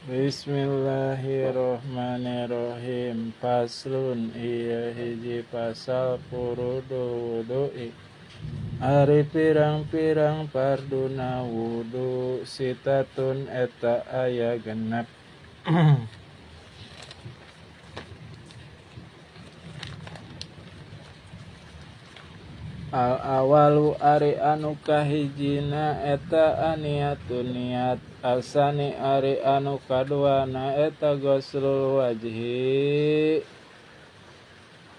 Bismillahirrahmanirrahim. Faslun ieu hiji pasal furudu wudu'i ari pirang-pirang farduna wudu sitatun eta aya 6. Al awalu ari anu kahijina eta aniatu niat, asani ari anu kaduana eta ghuslul wajhi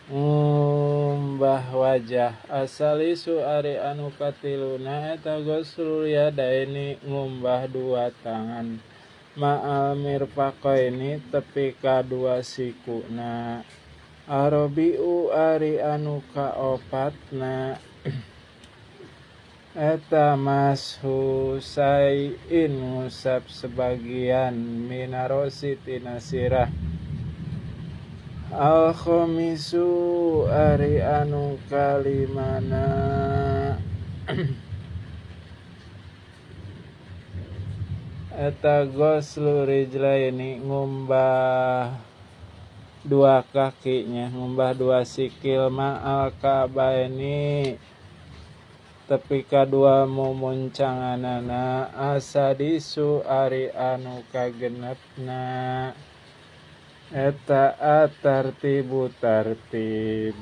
ngumbah wajah, asalisu ari anu katiluna eta ghuslul yadaini ngumbah dua tangan ma'al mirfaqaini tepi ka dua sikuna. Arabiu ari anu kaopatna eta mashu syai'in ngusap sebagian minarosi tina sirah. Al khamisu ari anu kalimana eta ghuslu rijlaini ngumbah dua kakinya, ngumbah dua sikil ma'al ka'baini tepi ka dua mumuncanganana. Asadisu ari anu kagenepna eta atartibu tartib.